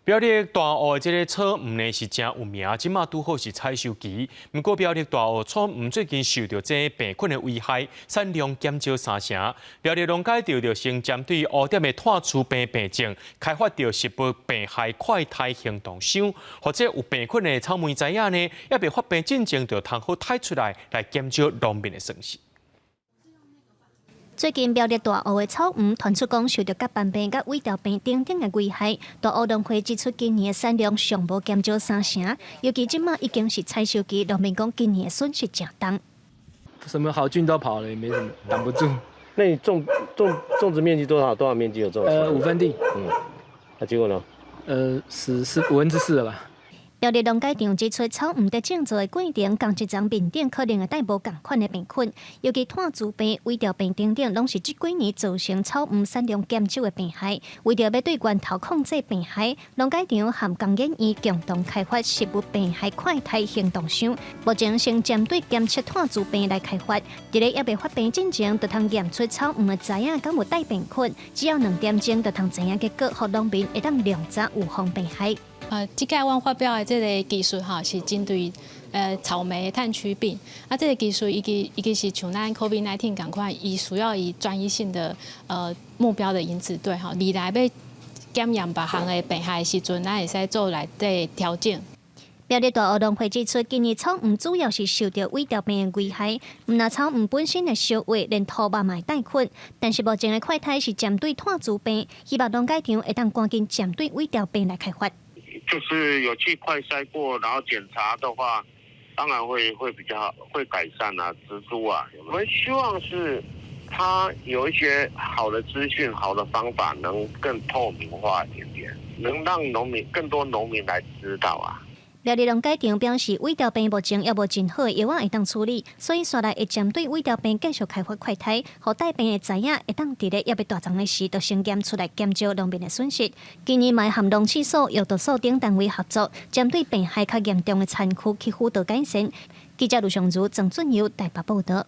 苗栗大湖的這个草悟呢是誠有名，這馬拄好是採收期。毋過苗栗大湖草悟最近受著這病菌的危害，產量減少三成。苗栗農改場就先針對烏點的炭疽病病症，開發著食物病害快篩行動箱，予這有病菌的草莓栽仔呢，猶未發病進前就通好篩出來，來減少農民的損失。最近苗栗大湖的草悟傳出講受著角斑病佮萎凋病等等的危害，大湖農會指出今年的產量上無減少三成，尤其這馬已經是採收期，農民講今年的損失誠重。什麼好菌都跑了，也沒什麼擋不住。那你種植面積多少？多少面積有種？5分地。嗯，那結果呢？死4/5了吧。苗栗農改場指出，草悟佇種植的過程，仝一層面頂可能會帶無仝款的病菌，尤其炭疽病、萎凋病等等，攏是這幾年造成草悟產量減少的病害。為著欲對源頭控制病害，農改場和工研院共同開發食物病害快篩行動箱，目前先針對檢測炭疽病來開發，佇咧猶未發病進前，就通驗出草悟的栽仔敢有帶病菌，只要2點鐘就通知影結果，予農民會當量早預防病害。這屆阮發表的這个技術吼，是針對草莓炭疽病。啊，這个技術伊其實像咱 COVID-19 仝款，伊需要以專一性的目標的因子對吼，未來欲檢驗別項的病害的時陣，咱會使做內底調整。苗栗大湖農會指出，今年草悟主要是受著萎凋病的危害，毋但草悟本身的燒話，連土肉嘛會帶菌。但是目前的快篩是針對炭疽病，希望農改場會當趕緊針對萎凋病來開發。就是有去快篩過，然後檢查的話，當然會比較好，會改善啊，植株啊。我們希望是它有一些好的資訊、好的方法，能更透明化一點點，能讓農民更多農民來知道啊。苗栗農改場表示，萎凋病目前猶無真好的藥仔會當處理，所以紲來會針對萎凋病繼續開發快篩，予帶病的栽仔會當佇咧猶未大叢的時，就先檢出來減少農民的損失。今年嘛會和農試所、藥毒所等單位合作，針對病害較嚴重的產區去輔導改善。記者盧尚如、曾俊佑台北報導。